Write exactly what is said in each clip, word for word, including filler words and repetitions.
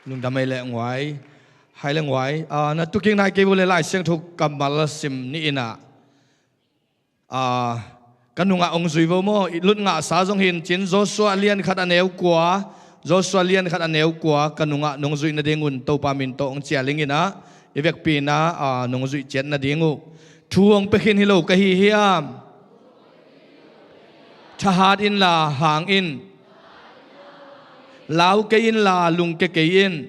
Lungdam ei le nguai. Hai le nguai. Ah, na tukik nai kei vua le Lai Siangtho kammal sim ni in ah. Ah, ka nungah ong zui vo maw. I lut ngahsa zong hi in cin Joshua lian khat a neu kua. Joshua lian khat a neu kua ka nungah nong zuih nadingun Topa min tawh ong cial ing in ah. I vekpi in ah, ah, nong zuih ciat nading uh. Thu ong pia khin hi lo ka hi hiam? Thahat inla hang in. Lau kei inla lungke kei in.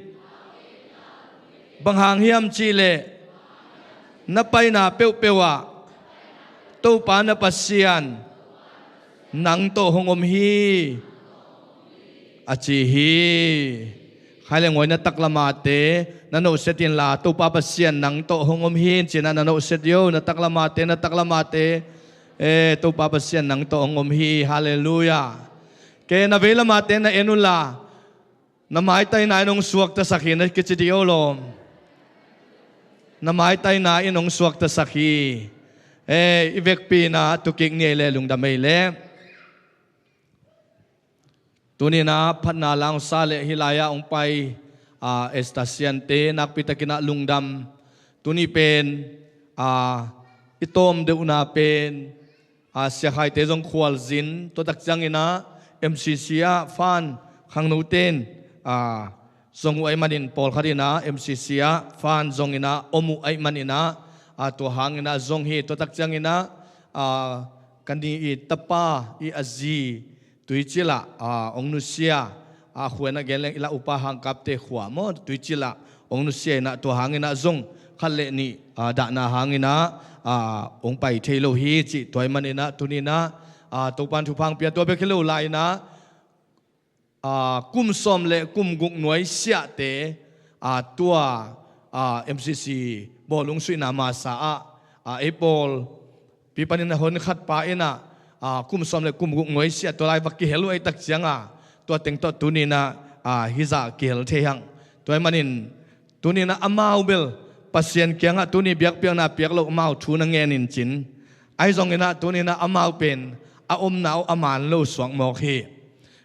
Bang hang hiam cihleh na paina peuhpeuh ah Topa na Pasian nang tawh hong om hi, a ci hi. Khai le nguai, na taklamate na nohset inla Topa Pasian nang tawh hong om hi in ci in ah na nohset dih o. Na taklamate, na taklamate, eh, Topa Pasian nang tawh hong om hi. Halleluiah. Kei na veilamate na en unla, na maitaina in hong suaktasak hi na kici dih o lawm. Na maitaina in hong suaktasak hi. Eh, i vekpi in ah tukik ni ei le lungdam ei le. Tuni in ah phatna la ong sa le hih lai-ah ong pai, ah, Esther Siante nakpi takin ah lungdam. Tuni pen, ah, i tawm deuhna pen, ah, Sia Khaite zong khualzin, tua tak ciangin ah M C C ah fan khangnote in, ah, zong uh ahih manin pawlkhat in ah M C C ah fan zongin ah om uh ahih manin ah, ah, tua hangin ah zong hi. Tua tak ciangin ah, ah, ka ni i tapa i a zi Tuicil ah, ah, ong nusia, ah, khuan a gen leng i la upa Hangkapte khua maw, Tuicil ah ong nusia in ah tua hangin ah zong khat le nih, ah, dahna hangin ah, ah, ong pai thei lo hi cih tua ahih manin ah tuni in ah, ah, Topan thupha ong pia. Tua bek hi lo lai in ah, ah, kum sawm le kum guk nuai siahte, ah, tua, ah, M C C bawlung suihna masa ah, ah, ei pawl pi panin a hon khat pa in ah, ah, kum sawm le kum guk nuai siah tua lai va kihel uh ahih tak ciang a, tua teng tawh tuni in ah, ah, hih zah kihel thei hang. Tua ahih manin tuni in ah amau bel Pasian kiangah tuni biakpiakna piak loh amau thu na ngen in cin. Ahi zongin ah tuni in ah amau pen a omna uh a man lo suak mawk hi.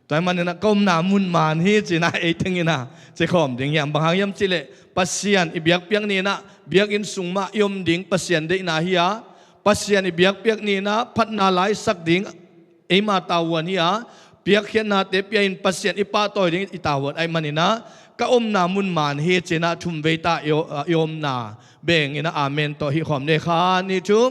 Tua ahih manin ah ka omna mun man hi ci in ah ei teng in ah ci khawm ding hiam? Bang hang hiam cihleh Pasian i biakpiak ni in ah biakinn sung mah i om ding Pasian deihna hi a, Pasian i biakpiak ni in ah phatna la i sak ding eima tavuan hi a, piakkhiatnate pia in Pasian i pahtawi ding i tavuan ahih manin ah ka omna mun man hi ci in ah thumvei ta i o-, i omna beng in ah amen tawh hih khawm ni. Khat, nih, thum.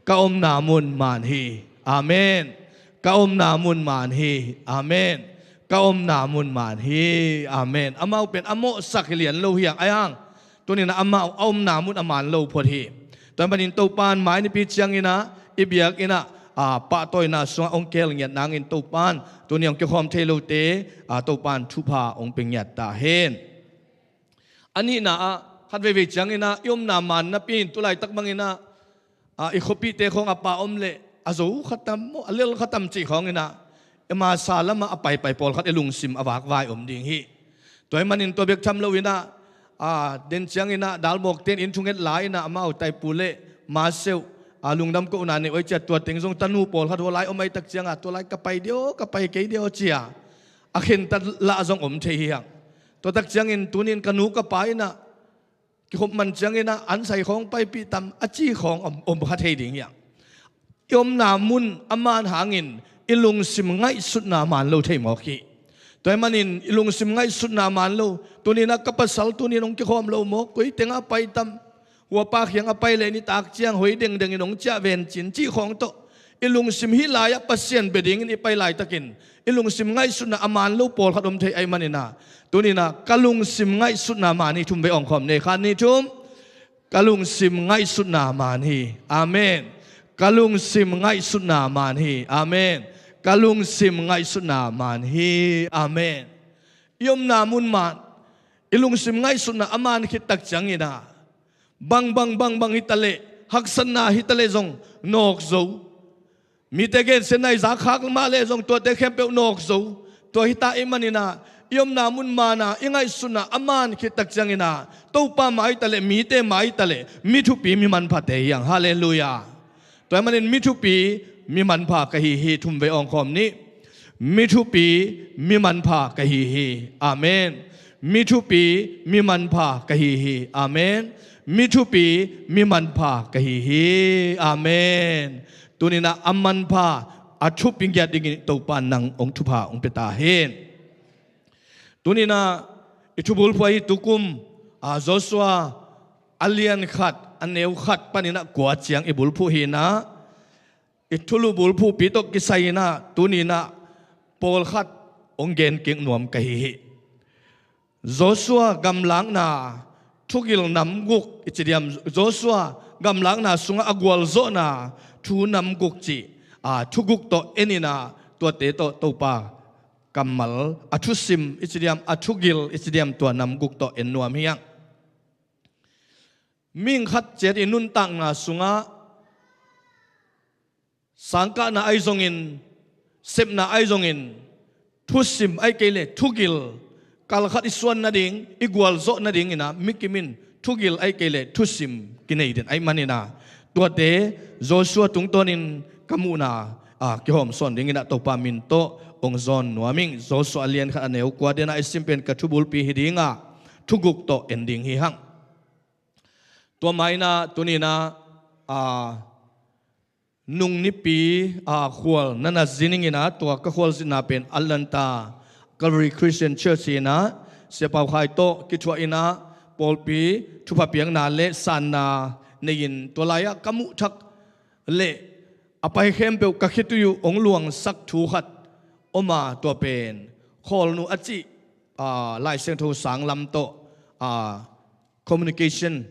Ka omna mun man hi. Amen. Ka omna mun man hi. Amen. Ka omna mun man hi. Amen. Amau pen a mawhsak hi lian lo hi hang, ahi hang tuni in ah amau a omna mun a man lo phot hi. Tua ahih manin Topan mai nipi ciangin ah i biakinn ah, ah, pahtawina sungah ong kihel ngiat nangin Topan tuni ong kikhawm thei lote, ah, Topan thupha ong pia ngiat ta hen. A nihna ah khat veivei ciangin ah i omna man napi in tu laitak bangin ah, ah, i khuapihte khawng a pa om leh a zo kha tam maw, a lel kha tam cih khawngin ah i masa lamah a paipai pawlkhat i lungsim a vakvai om ding hi. Tua ahih manin tua bek tham loin ah, ah, den ciangin ah dalbawkte in inn thunget la in ah amau taipu le maseuh, ah, lungdam kohna nei uh ahih ciang tua teng zong tanu pawlkhat hua lai om ahih tak ciang a tua lai ka pai dih aw, ka pai kei dih aw ci a a khentat lah zong om thei hi hang. Tua tak ciangin tuni in ka nu ka pa in ah kikhop man ciangin ah an sai khawng paipih tam a ci khawng om, om kha thei ding hi hang. I omna mun a man hangin i lungsim ngaihsutna man lo thei mawk hi. Tua ahih manin i lungsim ngaihsutna man lo. Tuni in ah ka pasal tuni in hong kikhawm lo mawk, koi teng ah pai tam, hua pa kiang a pai leh nitak ciang hoi dengdeng in hong ciah ven cin cih khawng tawh i lungsim hih lai-ah Pasian bia dingin i pai laitakin i lungsim ngaihsutna a man lo pawlkhat om thei ahih manin ah tuni in ah ka lungsim ngaihsutna man hi. Thumvei ong khawm ni. Khat, nih, thum. Ka lungsim ngaihsutna man hi. Amen. Ka lungsim ngaihsutna man hi. Amen. Ka lungsim ngaihsutna man hi. Amen. I omna mun man, i lungsim ngaihsutna a man khit tak ciangin ah bang, bang, bang, bang hi ta leh, haksatna hi ta leh zong nawk zo. Mite gensiatna i za khak mah leh zong tuate khempeuh nawk zo. Tua hi ta ahih manin ah i omna mun man a i ngaihsutna a man khit tak ciangin ah Topa mah hi ta leh, mite mah hi ta leh, mi thupi mi manphate hi hang. Halleluiah. Tua ahih manin mi thupi mi manpha ka hi hi. Thumvei ong khawm ni. Mi thupi mi manpha ka hi hi. Amen. Mi thupi, mi manpha ka hi hi. Amen. Mi thupi, mi manpha ka hi hi. Amen. Tuninah a manpha, a thupi ngiat dingin Topa nang hong thupha hong pia ta hen. Tuninah i thubulphuh ahi tukum, a, Joshua a lian khat, a neu khat paninah kua ciang i bulphuh hinah, i thulu bulphuhpi tawh kisai inah tuninah pawlkhat hong gen kik nuam ka hi hi. Joshua gamlakna thugil nam guk i ci diam, Joshua gamlakna sungah a gualzawhna thu nam guk cih, a, thu guk tawh en inah tuate tawh Topa kammal a thusim i ci diam, a thugil i ci diam, tua nam guk tawh en nuam hi hang. Mihing khat ciat i nuntakna sungah sangkahna ahi zongin, sepna ahi zongin, thusim ahi kei le thugil, kalkhat i suan nading, i gualzawh nadinginah mikim in thugil ahi kei le thusim kinei den ahi maninah tuate Joshua tungtawnin ka muhna, a, kihawm sawn dinginah Topa min tawh hong zawn nuam ing. Joshua a lian khat a neu kua denah i sim pen ka thubulpi hi dinga thu guk tawh en ding hi hang. Tua mainah tuninah, a, nung nipi, a, khual na na zininginah tua ka khualzinna pen Atlanta Calvary Christian Church hinah Sia Pau Khai tawh kithuah inah pawlpi thupha piakna le sanna nei-in tua lai-ah ka muh thak le a pai khempeuh ka khitui uh hong luangsak thu khat om a, tua pen Khawlnu a cih, a, Lai Siangtho sang lam tawh, a, communication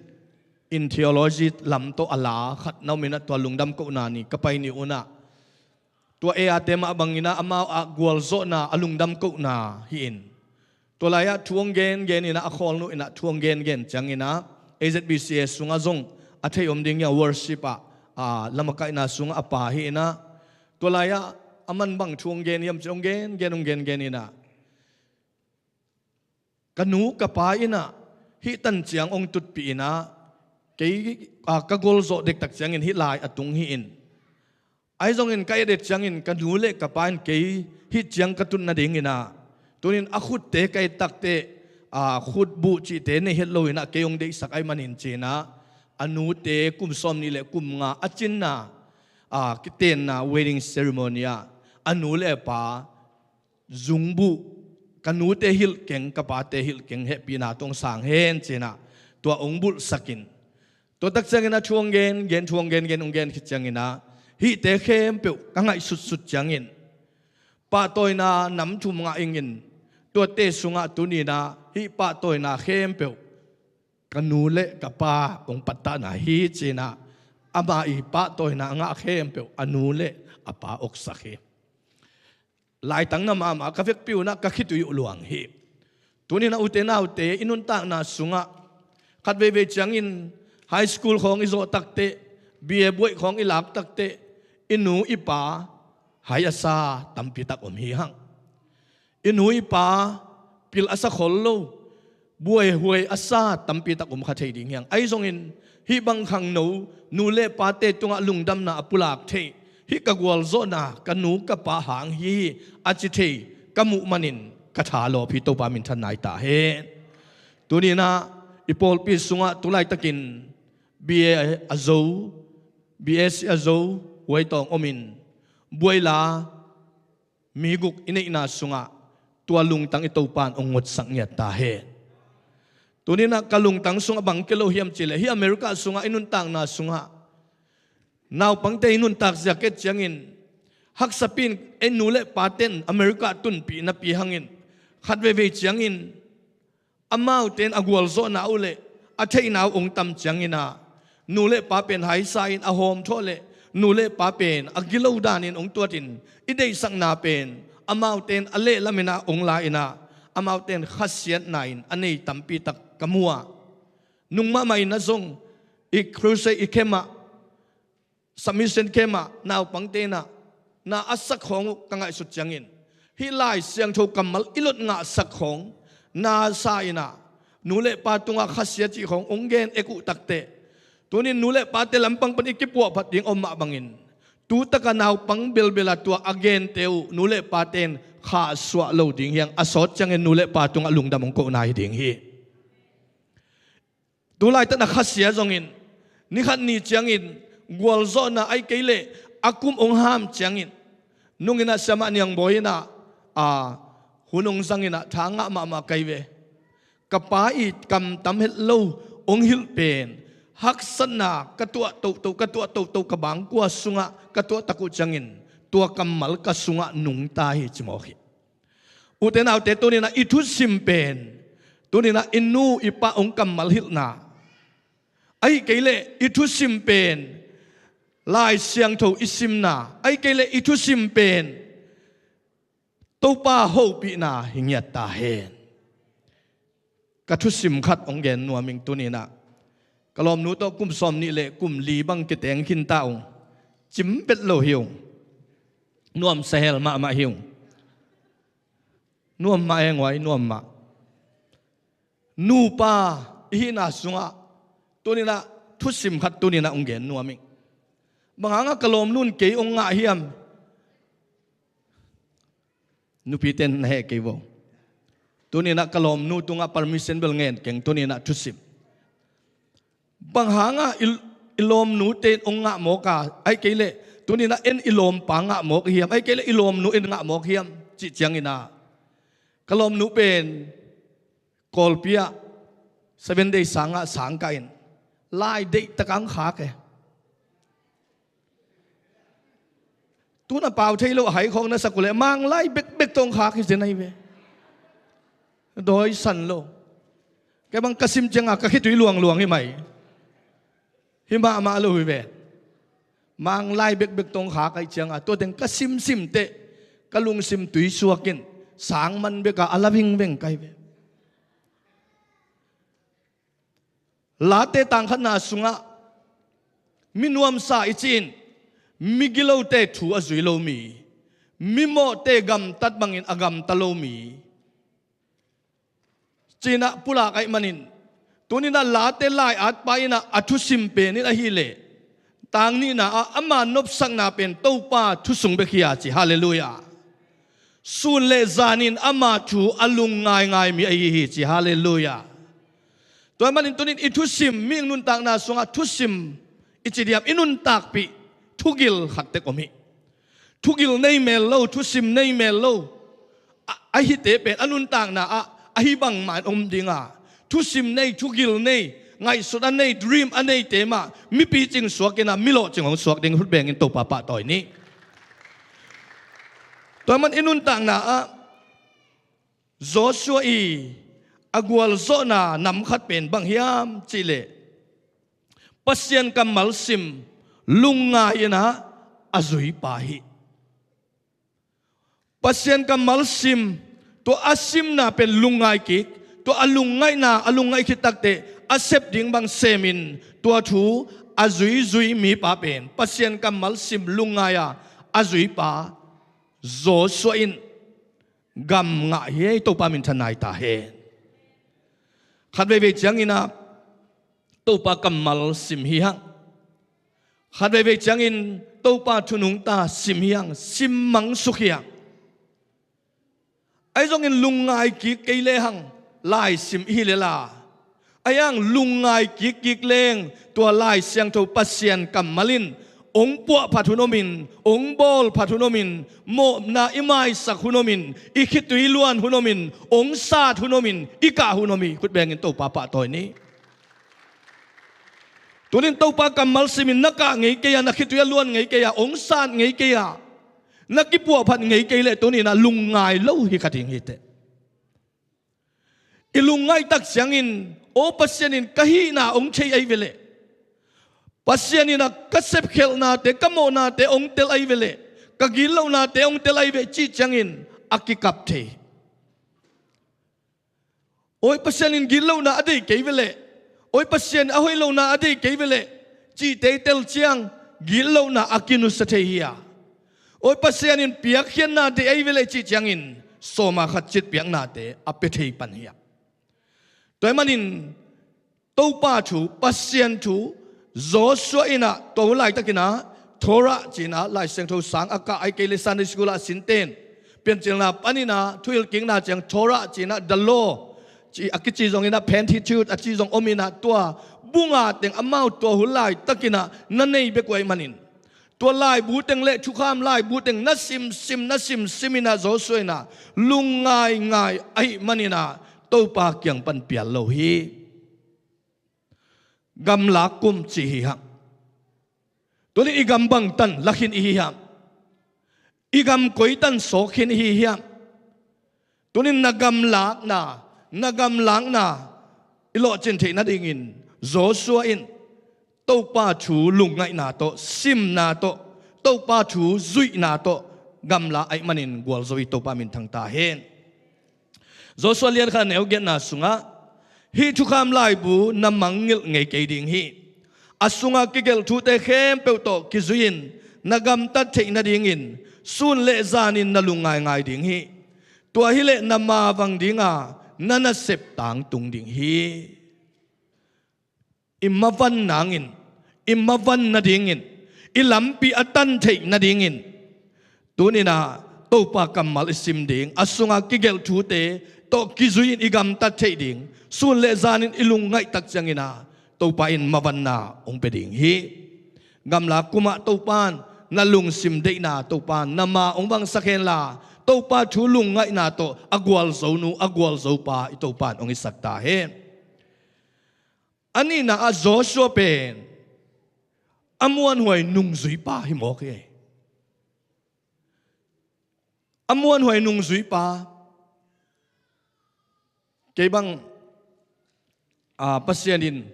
in theology lam tawh a la khat na om inah tua lungdam kohna ni ka pai ni unah tua e a te mah banginah amau ah gualzawhna a lungdam kohna hi-in tua lai-ah thu hong gengen inah a Khawlnu inah thu hong gengen cianginah A Z B C A sungah zong a thei om ding hi a worship ah, a, lamakaihna sungah a pa hi inah tua lai-ah a man bang thu hong gen hiam cih hong gengen hong gengen inah ka nu ka pa inah hih tan ciang hong tutpih inah kei, a, ka gualzawh dektak ciangin hih lai a tung hi-in ahi zongin ka et et ciangin ka nu le ka pa in kei hih ciang ka tut nadinginah tunin a khutte ka et takteh, a, khutbuh cihte nei het loinah kei hong deihsak ahi manin cinah a nute kum sawm nih le kum nga a cinna, a, kitenna wedding ceremony ah a nu le a pa zungbuh, ka nute hilh keng, ka pate hilh keng, hehpihna tawh hong sang hen cinah tua hong bulhsakin tua tak cianginah thu hong gengen, thu hong gengen hong gen khit cianginah hihte khempeuh ka ngaihsutsut ciangin pahtawina nam thum ngah ingin tuate sungah tuninah hih pahtawina khempeuh ka nu le ka pa hong pattahna hi cinah ama i pahtawina a ngah khempeuh a nu le a pa oksak hi. Laitang na mahmah ka vekpi unah ka khitui uh luang hi. Tuninah ute naute i nuntakna sungah khat veivei ciangin high school khawng i zawh takteh, B A buaih khawng i lak takteh i nu i pa hai a sa tampitak om hi hang. I nu i pa pil a sa khol lo, buaihuai a sa tampitak om kha thei ding hi hang. Ahi zongin hih bang khangno nu le pate tungah lungdamna a pulak thei, hih ka gualzawhna ka nu ka pa hang hi hi a ci thei ka muh manin ka tha lawp hi. Topa minthan nai ta hen. Tuninah i pawlpi sungah tulaitakin B A a zo, B S C a zo, huai tawng omin buaila mi guk i neihna sungah tua lungtang i Topa in hong ngotsak ngiat ta hen. Tuninah ka lungtang sungah bang kei lo hiam cihleh hih America sungah i nuntakna sungah naupangte i nuntak zia ka et ciangin haksapi in ei nu le paten America tunpih napi hangin khat veivei ciangin amaute in a gualzawhna uh le a theihna uh hong tam cianginah nu le pa pen haisa in a hawmthawh le nu le pa pen a gilo danin hong tuatin i deihsakna pen amaute in a lehlaminah hong la-inah amaute in khasiatna in a nei tampitak ka mu a, nung mahmah inah zong i crusade i khem ah submission camp ah naupangte inah na a sak khawng uh ka ngaihsut ciangin hih Lai Siangtho kammal i lot ngahsak khawng na sa inah nu le pa tungah khasiat cih khawng hong gen ek uh takteh tunin nu le pate lampang pan i kipuahphat ding om mah bangin Tutaka naupang belbela tua a gente uh nu le paten khahsuah lo ding hiang, a sawt ciangin nu le pa tungah lungdam hong kohna hi ding hi. Tulaitak na khasia zongin, nikhat ni ciangin gualzawhna ai kei leh a kum hong ham ciangin, nungin ah siamah Niangbawi in ah, a, hun hong zangin ah tha ngah mahmah kai ve. Ka pa i kamtam het lo hong hilh pen haksatna ka tuah toto, ka tuah toto, ka bangkua sungah ka tuah tak uh ciangin tua kammal ka sungah nungta hi ci mawk hi. Ute naute, tuninah i thusim pen, tuninah i nu i pa hong kammal hilhna, ahi kei leh i thusim pen Lai Siangtho i simna, ahi kei leh i thusim pen Topa hopihna hi ngiat ta hen. Ka thusim khat hong gen nuam ing tuninah. Ka lawmnu tawh kum sawm nih le kum li bang kiteng khin ta ung. Cim bet lo hi ung. Nuamsa hel mahmah hi ung. Nuam mah e, nguai nuam mah. Nupa i hihna sungah tuninah thusim khat tuninah hong gen nuam ing. Bang hangah ka lawmnu in kei hong ngah hiam? Nupiten na heh kei vo. Tuninah ka lawmnu tungah permission bel ngen keng, tuninah thusim. Bang hangah i, i lawmnute in hong ngah mawk a, ahi kei leh tuninah en i lawmpa ngah mawk hiam, ahi kei leh i lawmnu in ngah mawk hiam cih ciangin ah, ka lawmnu pen Kawlpi ah Seven Day sangah sang kah in lai deihtak a hong khak e. Tun a pau thei lo a hai khawk na sak uh leh Manglai bekbek tawh hong khak hi zen ahi ve. Dawi san lo. Kei bang ka sim ciangah ka khitui luangluang hi mai. Hi mahmah lo hi ve. Manglai bekbek tawh hong khak ahi ciangah tua teng ka simsim teh ka lungsim tui suak in sang man bekah a la vingveng ka hi ve. Late tangkhatna sungah mi nuamsa i cih in mi gilote thu a zui lo mi, mi mawhte gamtat bangin a gamta lo mi, ci-in ah pulak ahih manin, tuninah Late lai-atpa in ah a thusim pen in ahih leh, tang nihna ah ama nopsakna pen Topa thu sung bek hi a ci, halleluiah. Sun le zanin ama thu a lungngaingai mi ahi hi ci, halleluiah. Tua ahih manin tunin i thusim, mihing nuntakna sungah thusim i ci diam, i nuntakpih thugil khat tek om hi. Thugil nei mel lo, thusim nei mel lo a, a hite pen a nuntakna ah ahi bangmah in om ding a, thusim nei, thugil nei, ngaihsut a nei, dream a neite mah mi picing suak in ah mi lawhcing hong suak ding, khut bengin Topa pahtawi ni. Tua ahih manin i nuntakna ah Joshua i a gualzawhna nam khat pen bang hiam cih leh, Pasian kammal sim, lungngai in ah a zuipa hi. Pasian kammal sim, tua a simna pen lungngai kik, tua a lungngaihna a lungngaih khit takteh a sep ding bang semin tua thu a zuizui mipa pen Pasian kammal sim, lungngai a a zuipa Joshua in gam ngah hi ei, Topa minthan nai ta hen. Khat veivei ciangin ah Topa kammal sim hi hang. Khat veivei ciangin Topa thu nungta sim hi hang, sim mangsuk hi hang. Ahi zongin lungngai kik kei lehang lai sim i hi lel a, ahi hang lungngai kikkik leng tua Lai Siangtho Pasian kammal in hong puahphat hun om in, hong bawlphat hun om in, mawhna i maisak hun om in, i khitui luan hun om in, hong sat hun om in, i kah hun om hi. Khut bengin Topa pahtawi ni. Tunin Topa kammal simin na kah ngei kei a, na khitui a luan ngei kei a, hong sat ngei kei a, na kipuahphat ngei kei leh tunin ah lungngai lo hi kha ding hi teh. I lungngaih tak ciangin, aw Pasian in ka hihna hong thei ahi veleh, Pasian in ah ka sepkhelhnate, ka mawhnate hong tel ahi veleh, ka gitlohnate hong tel ahi ve cih ciangin a kikap thei. Awi Pasian in gitlohna a deih kei veleh, awi Pasian a hoih lohna a deih kei veleh, cihte i tel ciang gitlohna a kinusia thei hi a, awi Pasian in piakkhiatna deih ahi veleh cih ciangin sawma khat citpiaknate a pia thei pan hi a. Tua ahih manin Topa thu, Pasian thu, Joshua in ah tua hun laitakin ah Torah ci-in ah Lai Siangtho sang a kah, ahih kei leh Sunday school ah a sinten piancilna panin ah thuhilhkikna ciang Torah ci-in ah the law ci a kici zongin ah Pentateuch a ci zong om in ah, tua bung a teng amau tua hun laitakin ah na nei bek uh ahih manin, tua laibu teng le thukham laibu teng na simsim na simsim in ah Joshua in ah lungngaingai ahih manin ah Topa kiang pan pial lo hi. Gamlak kum ci hi hang. Tunin i gam bangtan la khin i hi hiam? I gam koitan sawk khin i hi hiam? Tunin na gamlakna, na gamlakna i lawhcin theih nadingin Joshua in Topa thu lungngaihna tawh, simna tawh, Topa thu zuihna tawh gamla ahih manin gualzo i Topa min thangta hen. Joshua lian khat a neu giatna sungah, hih thukham laibu na mangngilh ngei kei ding hi. A sunga kigelh thute khempeuh tawh kizui-in na gamtat theih nadingin sun le zanin na lungngaingai ding hi. Tua hileh na mavang dinga na nasep tangtung ding hi. I mavan nangin, i mavan nadingin, i lampi a tan theih nadingin tuninah Topa kammal i sim ding, a sunga kigelh thute tawh kizui-in i gamtat theih ding, sun le zanin i lungngaih tak cianginah Topa in mavanna hong pia ding hi. Gamla kumah Topa in na lungsim deihna Topa in na ma hong vangsak henla, Topa thu lungngaihna tawh a gualzonu a gualzopa i Topa in hong hisak ta hen. A nihna ah Joshua pen a muanhuai nungzuipa hi mawk hi. A muanhuai nungzuipa, kei bang, a, Pasian in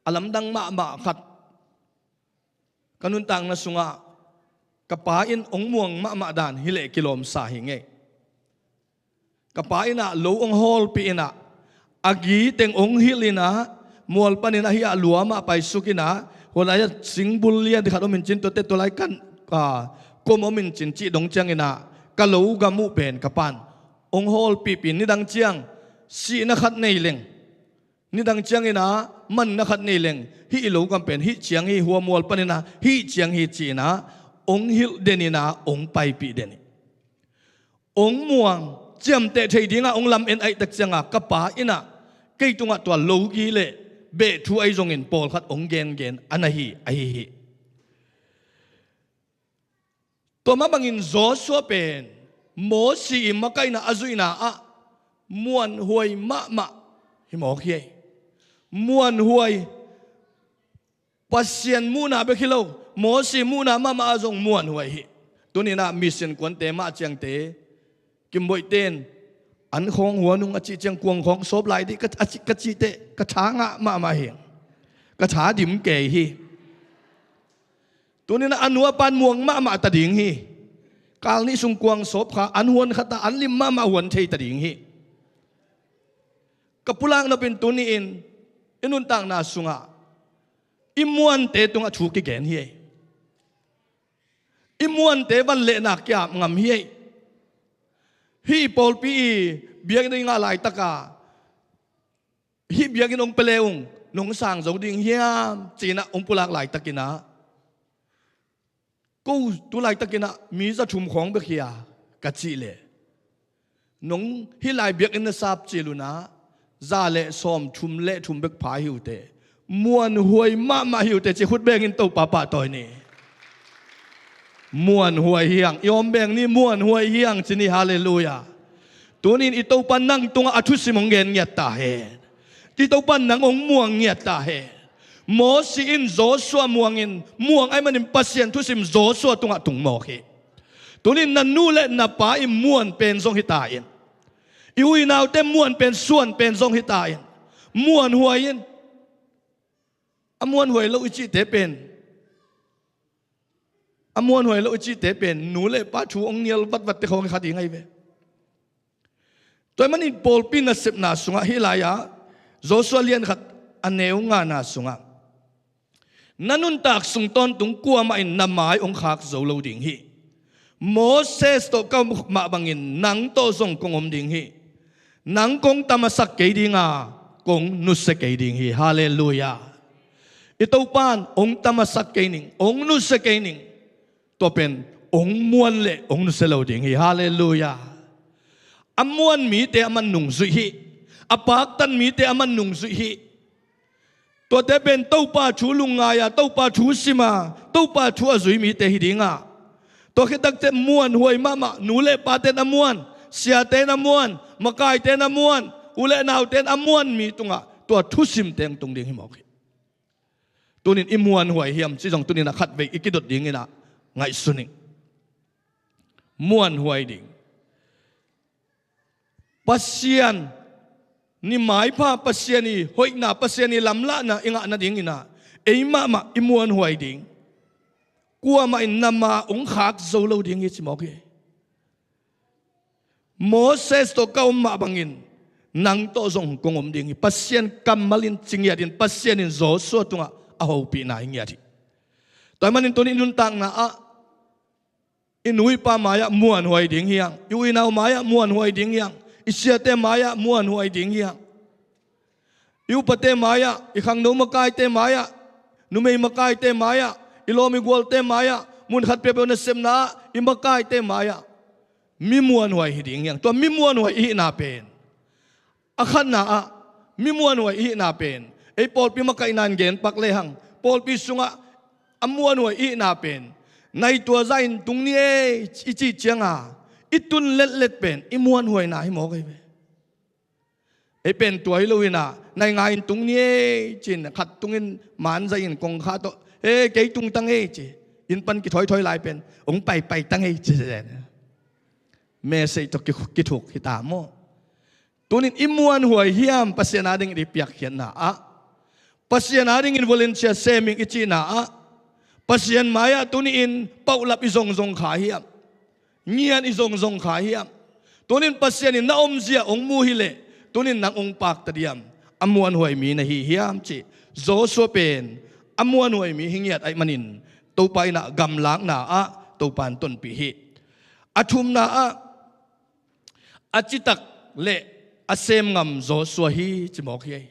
a lamdang mahmah khat ka nuntakna sungah ka pa in hong muang mahmah dan hileh kilawmsa hi ngei. Ka pa innah lo hong hawlpih innah a giteng hong hilh innah mual panin ahi ah lua mah paisuk innah, hua lai-ah singbul lian dikhat om in cin, tuate tua lai kan, a, kom om in cin cih dong cianginah ka lo gam uh pen ka pan hong hawlpihpih, nidang ciang sihna khat nei leng, nidang cianginah manna khat nei leng, hih i lo gam pen hih ciang hi, hua mual paninah hih ciang hi ci-inah hong hilh den innah hong paipih den hi. Hong muang ciamteh thei dingah hong lam en aihtak ciangah ka pa innah kei tungah tua logi le behthu ahi zongin pawlkhat hong gengen a na hi ahi hi. Tua mah bangin Joshua pen Mosi i makaihna a zuihna ah muanhuai mahmah hi mawk hi. Muanhuai, Pasian muhna bek hi lo, Mosi muhna mahmah ah zong muanhuai hi. Tuninah mission kuante mah ciangte, Kimboihte in an khawng hua nung a cih ciang kuang khawng sawp lai dih ka, a ci, ka cih teh ka tha ngah mahmah hi. Ka tha dim kei hi. Tuninah a nu a pan muang mahmah ta ding hi. Kal nih sung kuang sawp kha an huan khat ah an lim mahmah huan thei ta ding hi. Ka pulak nopin tuni-in i nuntakna sungah i muante tungah thu kigen hi. I muante van lehna kiap ngam hi. Hih pawlpi i biakinn i ngah laitaka hih biakinn hong pia le ung, nong sang zo ding hiam ci-inah hong pulak laitakinah, ko tu laitakinah mi za thum khawng bek hi a ka cih leh, nong hih lai biakinn na sap cil unah za le sawm thum le thum bek pha hi uh teh, muanhuai mahmah hi uh teh ci khut bengin Topa pahtawi ni. Muanhuai hi hang, i om beng ni, muanhuai hi hang ci ni. Halleluiah. Tunin i Topa nang tungah a thusim hong gen ngiat ta hen. I Topa nang hong muang ngiat ta hen. Mosi in Joshua muangin, muang ahih manin Pasian thusim Joshua tungah tung mawk hi. Tunin na nu le na pa i muan pen zong hi ta in, i uinaute muan pen suan pen zong hi ta in, muanhuai in. A muanhuai lo i cihte pen, a muanhuai lo i cihte pen nu le pa thu hong nial vatvatte khawng hi kha ding ahi ve. Tua ahih manin pawlpi nasepna sungah hih lai-ah Joshua lian khat a neu ngana sungah, na nuntak sung tawntung kuamah in na mai hong khak zo lo ding hi. Moses tawh ka om mah bangin nang tawh zong kong om ding hi. Nang kong tamasak kei dinga kong nusia kei ding hi. Halleluiah. I Topa in hong tamasak kei ning, hong nusia kei ning. Tua pen hong muan le hong nusia lo ding hi. Halleluiah. A muan mite aman nungzuih hi. A paktan mite aman nungzuih hi. Tuate pen Topa thu lungngai a, Topa thu sim a, Topa thu a zui mite hi ding a, tua khit tak ciang muanhuai mahmah, nu le pate'n a muan, siate'n a muan, makaite'n a muan, u le naute'n a muan mi tungah tua thusimte hong tung ding hi mawk hi. Tunin i muanhuai hiam cih zong tunin a khatvei i kidot dingin ah ngaihsun ing. Muanhuai ding. Pasian i maipha, Pasian i hoihna, Pasian i lamlahna i ngah nadingin ah ei mahmah i muanhuai ding. Kuamah in na ma hong khak zo lo ding hi ci mawk hi. Moses tawh ka om mah bangin nang tawh zong kong om ding hi. Pasian kammal in ci ngiat in, Pasian in Joshua tungah a hopihna hi ngiat hi. Tua ahih manin tuni i nuntakna ah i nu i pa mai-ah muanhuai ding hi hang, i u i nau mai-ah muanhuai ding hi hang, i siate mai-ah muanhuai ding hi hang. I upate mai-ah, i khangno makaite mai-ah, numei makaite mai-ah, i lawm i gualte mai-ah, mun khat peuhpeuh nasepna ah i makaite mai-ah mi muanhuai hi ding hi hang. Tua mi muanhuai i hihna pen, a khatna ah, mi muanhuai i hihna pen ei pawlpi makaihna in gen pak lehang, pawlpi sungah a muanhuai i hihna pen nai tua zah in tung ni ei i cih cianga i tun letlet pen i muanhuaina hi mawk ahi ve. Ei pen tua hi loin ah, nai nga in tung ni ei ci-in khat tungin man zaih in kongkhak tawh, "He, kei tung tang ei," ci. Inn pan kithoithoi lai pen, "Hong paipai tang ei," ci zen. Message tawh ki-, kithuk hi ta maw? Tunin i muanhuai hiam Pasian adingin i piakkhiatna ah? Pasian adingin volunteer sem ing i cihna ah, Pasian mai-ah tuni-in paulap i zongzong kha hiam? Ngian i zongzong kha hiam? Tunin Pasian in na omzia hong mu hileh, tunin nang hong pakta diam? A muanhuai mi na hi hiam cih Joshua pen a muanhuai mi hi ngiat ahih manin Topa in ah gamlakna ah Topa in tonpih hi. A thumna ah, a citak le a sem ngam Joshua hi ci mawk hi.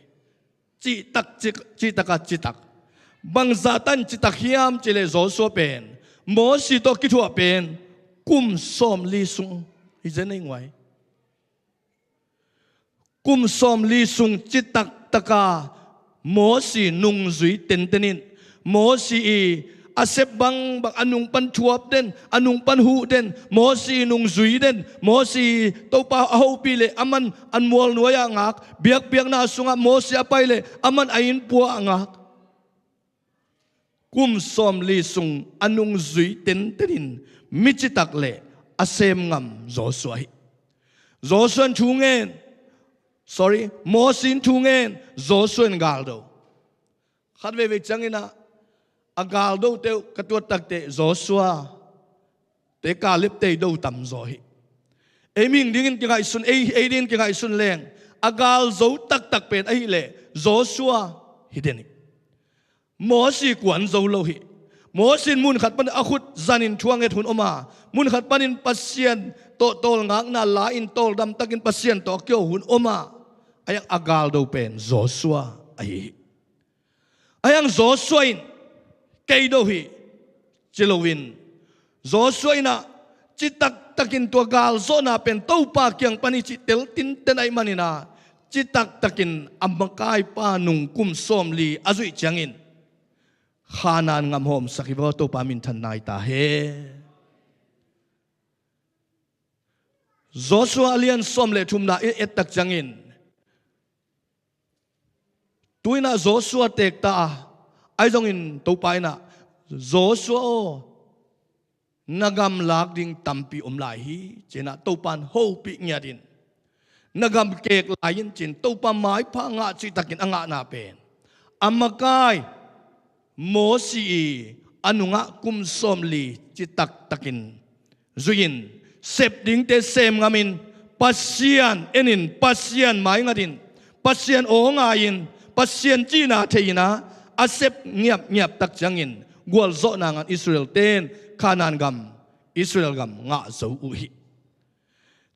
Citak, ci-, citak a citak. Bangzah tan citak hiam cih leh Joshua pen Mosi tawh kithuah pen kum sawmli sung hi zen ei nguai. Kum sawmli sung citak taka Mosi nungzui tenten in, Mosi i a sep bangbang, a nung pan thuap den, a nung pan huh den, Mosi i nungzui den, Mosi i Topa a hopih leh aman a mual nuai-ah ngak, biakpiakna sungah Mosi a pai leh aman a innpua-ah ngak. Kum sawmli sung a nungzui tenten in mi citak le a sem ngam Joshua hi. Joshua in thu ngen, sorry, Mosi in thu ngen, Joshua in galdo. Khat veivei ciangin ah, a galdote uh ka tuat takteh Joshua te, Kaleb te i do tamzaw hi. Ei mihing dingin kingaihsun, ei, ei dingin kingaihsun leng, a galzo taktak pen ahih leh Joshua hi den hi. Mosi kuan zo lo hi. Mosi in mun khat panin a khut zanin thu a nget hun om a, mun khat panin Pasian tawh tawlngakna la-in tawldam takin Pasian tawh a kiho hun om a, a hiang a galdo pen Joshua ahi hi. A hiang Joshua in kei do hi ci loin, Joshua in ah citak takin tua galzawhna pen Topa kiang pan hi cih tel tinten ahih manin ah, citak takin a makaipa nung kum sawmli a zuih ciangin Khanaan gam hawmsak hi vaw, Topa minthan nai ta hen. Joshua a lian sawm le thumna i et tak ciangin, tu-in ah Joshua teek ta a, ahi zongin Topa in ah, "Joshua aw, na gamlak ding tampi om lai hi," ci-in ah Topa in hopih ngiat in, "Na gam keek lai in," ci-in Topa maipha ngah cihtakin a ngahna pen, a makai Mosi i a nungah kum sawmli citak takin zuih in, sep dingte sem ngamin, Pasian en in, Pasian maingat in, Pasian aw ngai in, Pasian cihna thei in ah, a sep ngiapngiap tak ciangin gualzawhna ngan Israel-te in Khanaan gam, Israel gam ngah zo uh hi.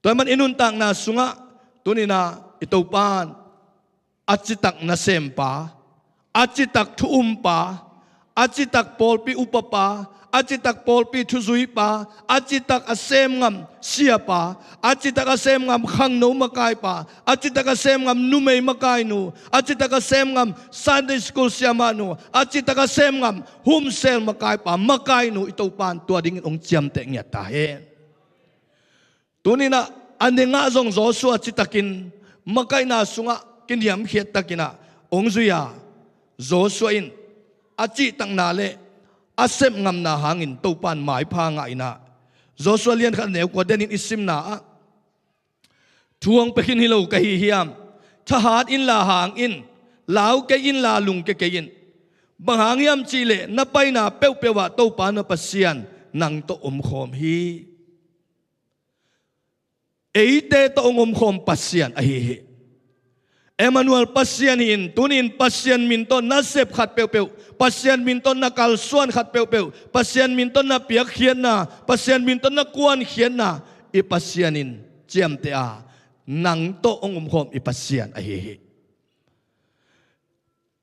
Tua ahih man i nuntakna sungah tuni-in ah i Topa in a citak nasempa, a citak thu umpa, a citak pawlpi upapa, a citak pawlpi thuzuipa, a citak a sem ngam siapa, a citak a sem ngam khangno makaipa, a citak a sem ngam numei makainu, a citak a sem ngam Sunday school siamahnu, a citak a sem ngam homeschool makaipa, makainu i Topa in tua dingin hong ciamteh ngiat ta hen. Tuni-in ah a nengah zong Joshua citakin makaihna sungah kiniamkhiat takin ah hong zui a, Joshua in a cihtakna le a sepngamna hangin Topa in maipha ngah in ah, Joshua lian khat neu kua denin i simna ah, thu hong pia khin hi lo ka hi hiam? Thahat inla hang in, lau kei inla lungkia kei in. Bang hang hiam cihleh na paina peuhpeuh ah Topa na Pasian nang tawh omkhawm hi. Eite tawh hong omkhawm Pasian ahi hi. Emmanuel Pasian hi in, tuni-in Pasian min tawh na sep khat peuhpeuh, Pasian min tawh na kalsuan khat peuhpeuh, Pasian min tawh na piakkhiatna, Pasian min tawh na kuankhiatna, i Pasian in ciamteh a, nang tawh hong omkhawm i Pasian ahi hi.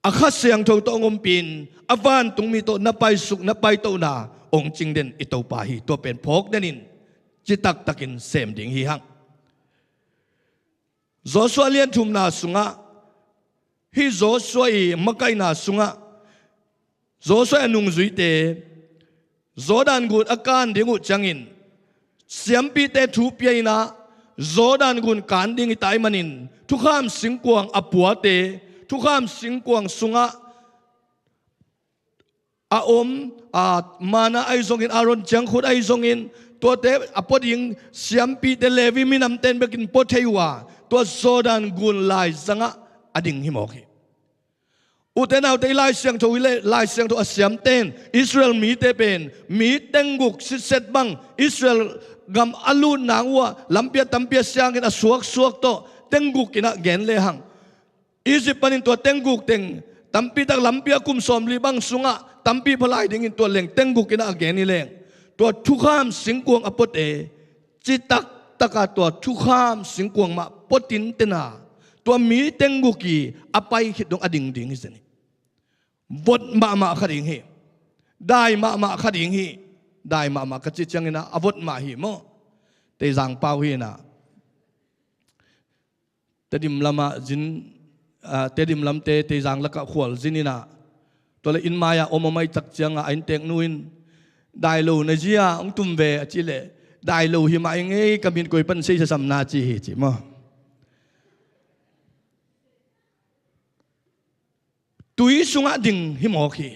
A Kha Siangtho tawh hong ompih in, a vantungmi tawh na paisuk, na paitohna hong cingden i Topa hi. Tua pen phawk denin citaktakin sem ding hi hang. Joshua lian thumna sungah, hih Joshua i makaihna sungah, Joshua a nungzuite Jordan gun a kan ding uh ciangin siampite thu pia in ah, Jordan gun kan ding i tai manin thukham singkuang a puate, thukham singkuang sungah a om, a, manna ahi zongin, Aaron ciangkhut ahi zongin, tuate a pua ding siampite, Levi minamte in bekin pua thei uh a, tua Jordan gun laizangah a ding hi mawk hi. Ute naute, i Lai Siangtho hi leh, Lai Siangtho a siamte in Israel mite pen mi tengguk sitset bang, Israel gam a lut nang uh ah lampi ah tampi a siangin a suaksuak tawh tengguk in ah gen lehang, Egypt panin tua tengguk teng tampi tak, lampi ah kum sawmli bang sungah tampi pha lai dingin tua leng tengguk in ah a gen hi leng, tua thukham singkuang a puate citak taka tua thukham singkuang mah pua tinten a, tua mi tengguk i a pai khit dong a ding ding hi zen hi. Vot mahmah kha ding hi. Dai mahmah kha ding hi. Dai mahmah ka cih ciangin ah a vot mah hi maw? Teizang pau hi in ah, Tedim lamah zin, ah, Tedim lamte Teizang lakah khual zin in ah, tua leh inn mai-ah om a mai tak ciangah a innteknu in, "Dai lo na zia hong tum ve," a cih leh, "Dai lo hi mah ing ei, ka min koi pan sei sasam na ci hi," ci maw? Tui sungah ding hi mawk hi.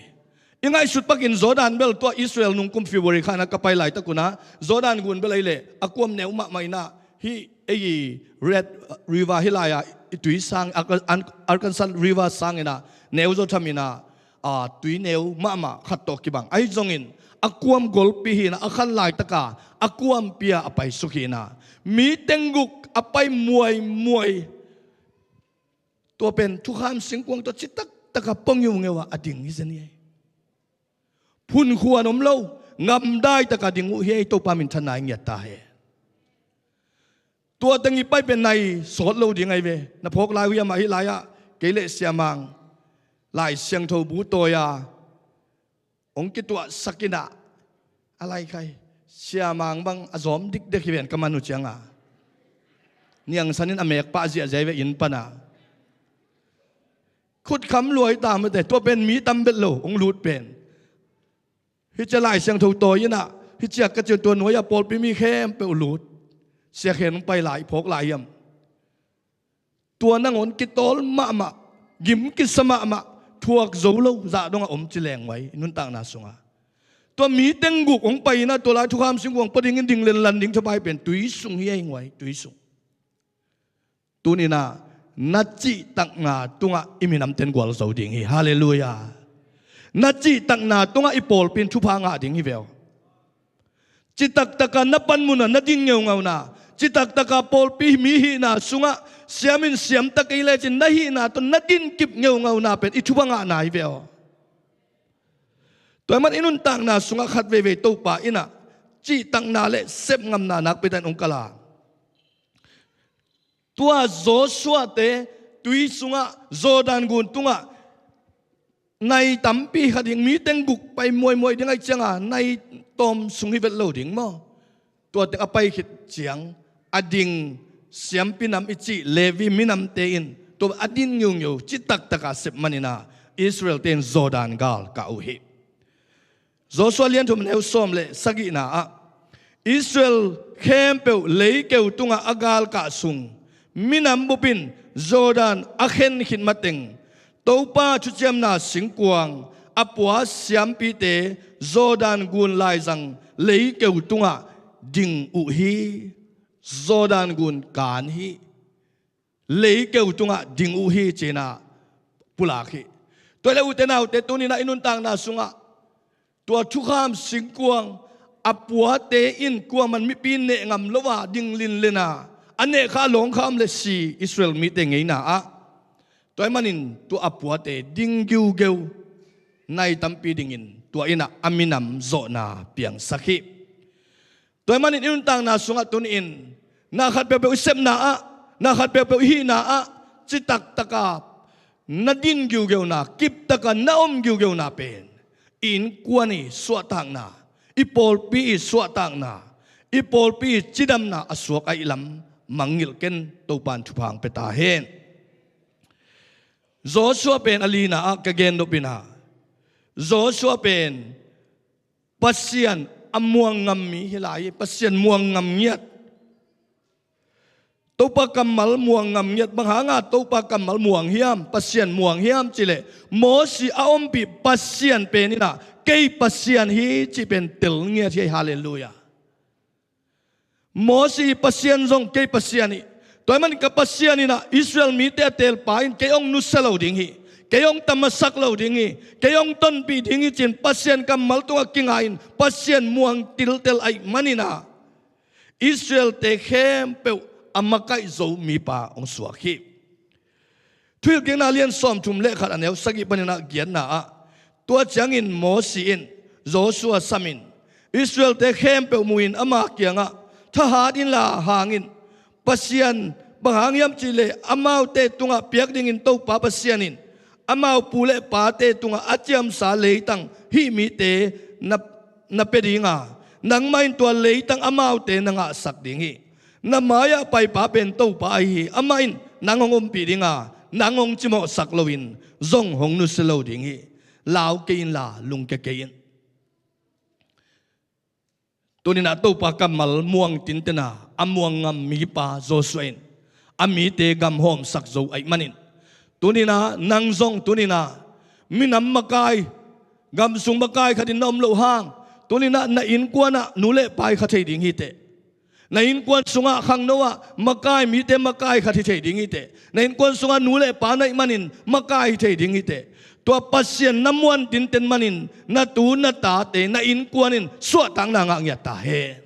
I ngaihsut pakin Jordan bel, tua Israel nungkum February kha in ah ka pai laitak un ah, Jordan gun bel ahih leh a kuam neu mahmah in ah, hih ei Red River hih lai-ah i tui sang, Arkan-, Arkansas River sang in ah neu zaw tham in ah, a, tui neu mahmah khat tawh kibang. Ahi zongin a kuam golpi hi in ah, a khan laitak a a kuampi ah a paisuk hi in ah, mi tengguk a pai muaimuai. Tua pen thukham singkuang tawh citak taka pua ngiungeu ah a ding hi zen hi. Phunkhuan om lo, ngamdai taka ding uh hi ei, Topa minthanna i ngiat ta hen. Tua teng i pai pen nai sawt lo ding ahi ve. Na phawk lai uh hiam ah, hih lai-ah kei leh Sia Mang Lai Siangtho bu tawi a hong kituahsak in ah, a laikhai, Sia Mang bang a zawm dikdek hi ven ka man uh ciangah, niangsan in a mek pah ziahziah hi ve inn pan ah. Khutkham luai ta mate, tua pen mi tam bet lo hong lut pen. Hih cia Lai Siangtho tawi in ah, hih cia ka cian tua nuai-ah pawlpi mi khempeuh lut. Sia Khen hong pai lai, phawk lai hiam? Tua nangawn kitawl mahmah, gim kisa mahmah, thuak zo lo, zah dongah om ci leng uh ai, i nuntakna sungah. Tua mi tengguk hong pai in ah, tua lai thukham singkuang pua dingin ding lenlan ding thapai pen tui sung hi ei, uh ai, tui sung. Tuni-in ah na cihtakna tungah i minamte in gualzo ding hi. Halleluiah. Na cihtakna tungah i pawlpi in thupha ngah ding hi ve aw. Citak taka na panmun ah na din ngeungauna, citak taka pawlpi mi hihna sungah siam in siam ta kei lecin na hihna tawh na din kip ngeungauna pen i thupha ngahna hi ve aw. Tua ahih man i nuntakna sungah khat veivei Topa in ah cihtakna le sepngamna nakpi takin hong kal a. Tua Joshua-te tui sungah, Jordan gun tungah, nai tampi kha ding, mi teng guk pai muaimuai ding ahih cianga nai tawm sung hi vet lo ding maw? Tua teng a pai khit ciang a ding siampi nam i cih Levi minamte in tua a din ngiungeu citak taka sep manina Israel-te in Jordan gal kah uh hi. Joshua lian thum neu sawm le sagihna ah Israel khempeuh leikeu tungah a galkah sung minam bup in Jordan a khen khit mateng Topa thuciamna singkuang a pua siampite Jordan gun laizang leikeu tungah ding uh hi. Jordan gun kan hi. Leikeu tungah ding uh hi cinah pulak hi. Tua le ute naute tuninah i nuntakna sungah tua thukham singkuang a puate in kuaman mipi neh ngam lo a ding linlena a neh kha a lawng kha om le si Israel mite ngeina ah tua ahih manin tua a puate ding giugeu nai tampi dingin tua innah a minam zawhna piangsak hi. Tua ahih manin i nuntakna sungah tuni-in na khat peuhpeuh i sepna ah na khat peuhpeuh i hihna ah citak taka na din giugeuna kiptaka na om giugeuna pen i innkuan i suahtakna i pawlpi i suahtakna i pawlpi i cidamna a suak ahih lam mangngilh ken Topan thupha hong pia ta hen. Joshua pen a lina ah ka gen nopina Joshua pen Pasian a muang ngam mi hi lai hi. Pasian muang ngam ngiat. Topa kammal muang ngam ngiat. Bang hanga Topa kammal muang hiam, Pasian muang hiam cileh Mosi a ompih Pasian pen innah kei Pasian hi cih pen tel ngiat hi. Halleluiah. Mosi Pasian zong kei Pasian hi. Tua ahih manin ka Pasian innah Israel mite a teelpa in kei hong nusia lo ding hi. Kei hong tamasak lo ding hi. Kei hong tonpih ding hi cin Pasian kammal tungah kinga in Pasian muang tiltel ahih maninah Israel-te khempeuh a makaih zo mipa hong suak hi. Thuhilhkikna lian sawmthum le khat a neu sagih paninah giatna ah tua ciangin Mosi in Joshua samin Israel-te khempeuh mu-in ama kiangah thahat inla hangin Pasian bang hang hiam cihleh amaute tungah piak dingin Topa Pasian in amau pu le pate tungah a ciamsa leitang hih mite na, na pia dinga nangmah in tua leitang amaute na ngahsak ding hi. Na mai-ah paipa pen Topa ahi hi. Amah in nang hong ompih dinga nang hong cimawhsak loin zong hong nusia lo ding hi. Lau kei inla lungkia kei in. Tuninah Topa kammal muang tintena a muang ngam mipa Joshua in a mite gam hawmsak zo ahih manin tuninah nang zong tuninah minam makai gam sung makai khatin na om loh hang tuninah na innkuanah nu le pa i kha thei ding hiteh. Na innkuan sungah khangno ah makai mite makai khat hi thei ding hiteh. Na innkuan sungah nu le pa na hih manin makai hi thei ding hiteh. Tua Pasian na muan tinten manin na tu na tate na innkuan in suahtakna ngah ngiat ta hen.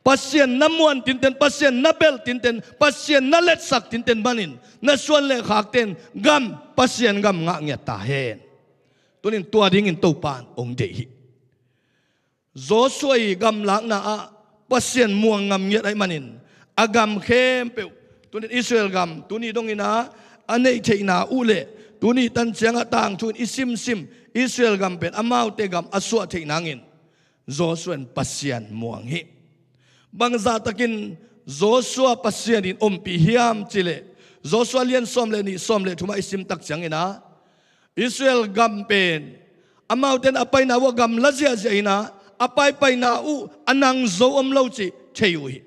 Pasian na muan tinten, Pasian na belh tinten, Pasian na letsak tinten manin na suan le khakten gam, Pasian gam ngah ngiat ta hen. Tunin tua dingin Topan hong deih hi. Joshua i gamlakna ah Pasian muang ngam ngiat ahih manin a gam khempeuh tunin Israel gam tuni dongin ah a neih theihna uh le tuni tan ciangah tangthu in i simsim Israel gam pen amaute gam a suah theih nangin Joshua in Pasian muang hi. Bangzahtakin Joshua Pasian in ompih hiam cileh Joshua lian sawm le nih sawm le thumah i simtak ciangin ah Israel gam pen amaute in a paina uh a gamla ziahziah in ah a paipaina uh a nang zo om lo cih thei uh hi.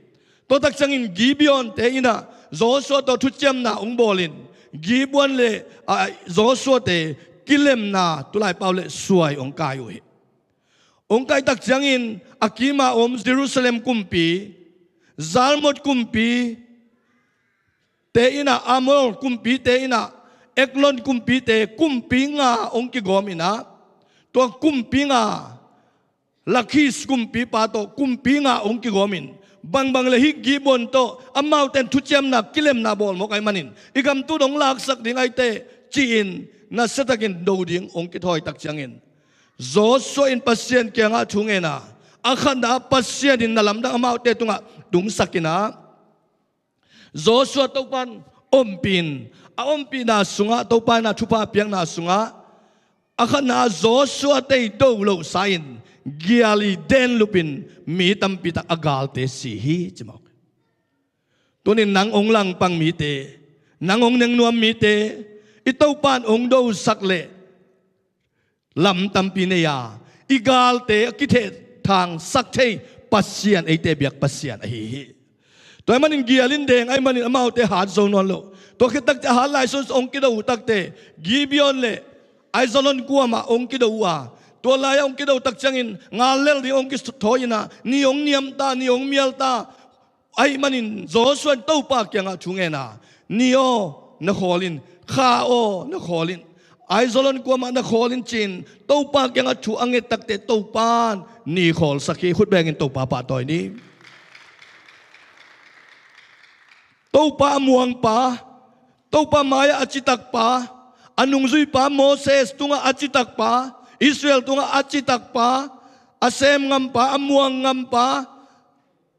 Tuatak ciangin Gibeon-te in ah Joshua tawh thuciamna hong bawlin Gibeon le ah, Joshua-te kilemna tulaipau le suai hong kai uh hi. Hong kaitak ciangin a kima om Jerusalem kumpi, Jarmuth kumpi, te in ah Amor kumpite in ah Eglon kumpite kumpi nga hong kigawm in ah tua kumpi nga Lakhish kumpipa tawh kumpi nga hong kigawmin bangbang le hih Gibeon tawh amaute in thuciamna kilemna bawlmawk ahih manin i gam tu dong laksak ding ahi teh ci-in nasiatakin do ding hong kithawitak ciangin Joshua in Pasian kiangah thu ngena a khatna ah Pasian in na lamdang amaute tungah tungsak in ah Joshua Topan ompih in a ompihna sungah Topa in a thupha piakna sungah A khatna ah Joshua te i do lohsa in gial i den lupin mi tampi tak a galte si hi ci mawk. Tunin nang hong langpang mite, nang hong nengnuam mite, i Topan hong dosak leh lam tampi nei a, i galte a kithehthangsak thei Pasian eite biak Pasian ahi hi. Tua ahih manin gial in deng ahih manin amaute hat zo nawn lo. Tua khit takte a hat lai sun hong kido uh takte Gibeon le Aizalon kuamah hong kido uh a, tua lai-ah hong kido tak ciangin ngal lel ding hong kithawi in ah, ni hong niam ta, ni hong mial ta. Ahih manin Joshua in Topa kiangah thu ngen a, ni aw na khawl in, kha aw na khawl in, Aizalon kuamah na khawl in ci-in Topa kiangah thu a nget takte Topan ni khawlsak hi. Khut bengin Topa pahtawi ni. Topa a muangpa, Topa mai-ah a citakpa, a nungzuipa Moses tungah a citakpa, Israel tungah a citakpa, a sem ngampa, a muang ngampa,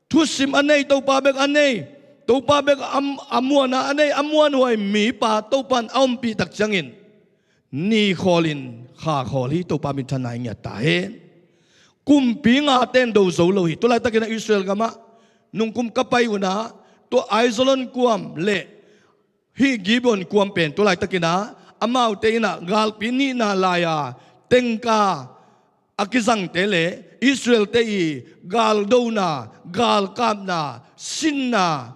thusim a nei, Topa bek a nei, Topa bek a, a muan a, a nei, a muanhuai mipa Topan a ompih tak ciangin ni khawl in kha khawl hi. Topa minthanna i ngiat ta hen. Kumpi ngate in do zo lo hi. Tulaitakin ah Israel gamah nungkum ka pai un ah, tua Aizalon kuam le hih Gibeon kuam pen tulaitakin ah amaute in ah galpi nihna lai-a tengka a kizangte le Israelte i galdona, galkapna, sinna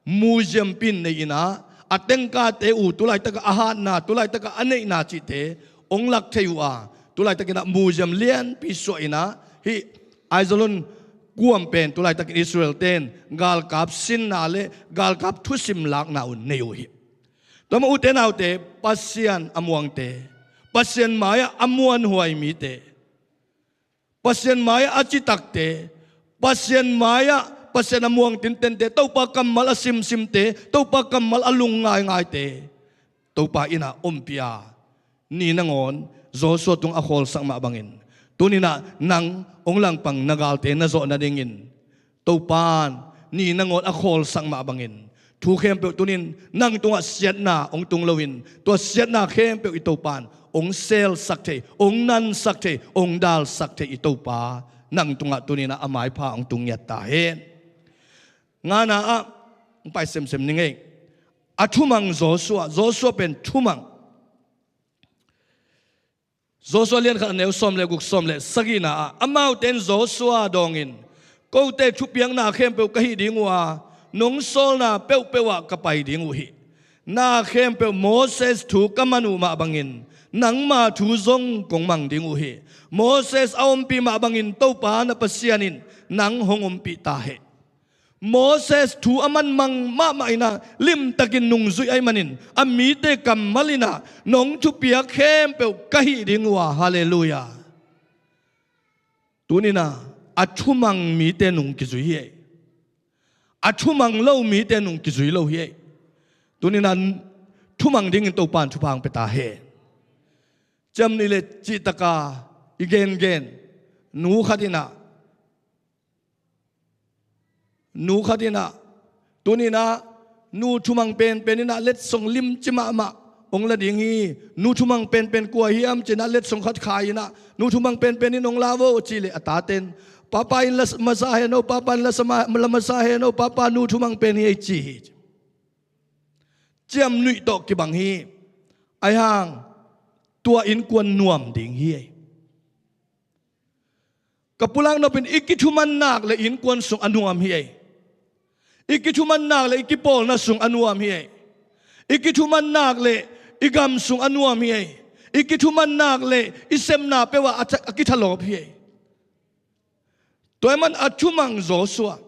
museum pen nei in ah, a tengkate uh tulaitak a hatna, tulaitak a neihna cihte hong lak thei uh a, tulaitakin ah museum lianpi suah in ah hih Aizalon kuam pen tulaitakin Israelte in galkap sinna le galkap thusim lakna uh nei uh hi. Tua mah ute naute, Pasian a muangte, Pasian mai-ah a muanhuai mite, Pasian mai-ah a citakte, Pasian mai-ah Pasian a muang tintente, Topa kammal a simsimte, Topa kammal a lung ngaingaite Topa in ah ompih a, ni nangawn Joshua tung a khawlsak mah bangin, tuni-in ah nang hong langpang na galte na zawh nadingin Topan ni nangawn a khawlsak mah bangin, thu khempeuh tunin nang tungah siatna hong tung loin, tua siatna khempeuh i Topan hong selsak thei, hong nansak thei, hong dalsak thei i Topa nang tungah tuni-in ah a maipha hong tung ngiat ta hen. Ngana ah hong pai semsem ni ngei. A thumang Joshua, Joshua pen thumang. Joshua lian khat a neu sawm le guk, sawm le sagihna ah, amaute in Joshua dawngin, kote thupiakna khempeuh ka hih ding uh a, nong sawlna peuhpeuh ah ka pai ding uh hi. Na khempeuh Moses thu ka man uh mah bangin nangma thu zong kong mang ding uh hi. Moses a ompih mah bangin Topa na Pasian in nang hong ompih ta hen. Moses thu a manmang mahmah in ah limtakin nungzuih ahih manin, a mite kammal in ah nong thupiak khempeuh ka hih ding uh a, halleluiah. Tuni-in ah a thumang mite nung kizui hi ei. A thumang lo mite nung kizui lo hi ei. Tuni-in ah thumang dingin Topan thupha hong pia ta hen. Ciamnuih le cihtaka i gengen nu khat in ah, nu khat in ah, tuni-in ah nu thumang penpen in ah letsong limci mahmah hong la ding hi. Nu thumang penpen kua hiam ci-in ah letsong khat khai in ah, nu thumang penpen in hong la vo ci leh a tate in, papa in la masa hen o, papa in la sama, la masa hen o, papa nu thumang pen hi ei ci hi. Ciamnuih tawh kibang hi. Ahi hang tua innkuan nuam ding hi ei. Ka pulak nopin i kithuman nak le innkuan sung a nuam hi ei. I kithuman nak le i kipawlna sung a nuam hi ei. I kithuman nak le i gam sung a nuam hi ei. I kithuman nak le i sepna peuh ah a tha-, a kithalawp hi ei. Tua ahih man a thumang Joshua,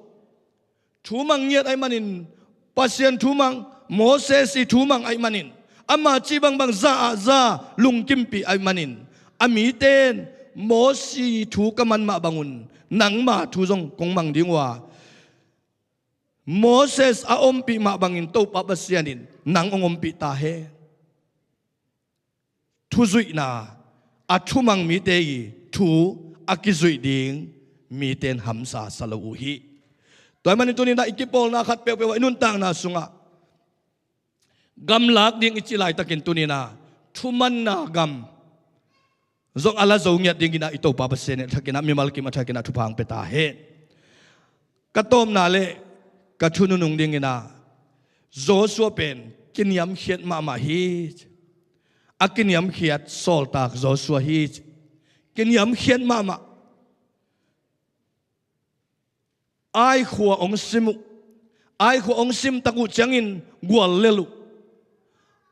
thumang ngiat ahih manin, Pasian thumang, Moses i thumang ahih manin, ama cih bangbang za ah za lungkimpih ahih manin, a mite in Moses thu ka man mah bangun nangma thu zong kong mang ding uh a, Moses a ompih mah bangin Topa Pasian in nang hong ompih ta hen. Thuzuihna, a thumang mite i thu a kizuih ding mite in hamsa sa lo uh hi. Tua ahih manin tuni-in ah i kipawlna khat peuhpeuh ah, i nuntakna sungah gamlak ding i cih laitakin tuni-in ah thumanna gam, zong a la zo ngiat dingin ah i Topa Pasian in a thakin ah mimal kim a thakin ah thupha hong pia ta hen. Ka tawpna le ka thu nunung dingin ah Joshua pen kiniamkhiat mahmah hi. A kiniamkhiat sawltak Joshua hi. Kiniamkhiat mahmah. Ai khua hong sim uh. Ai khua hong sim tak uh ciangin gual lel uh.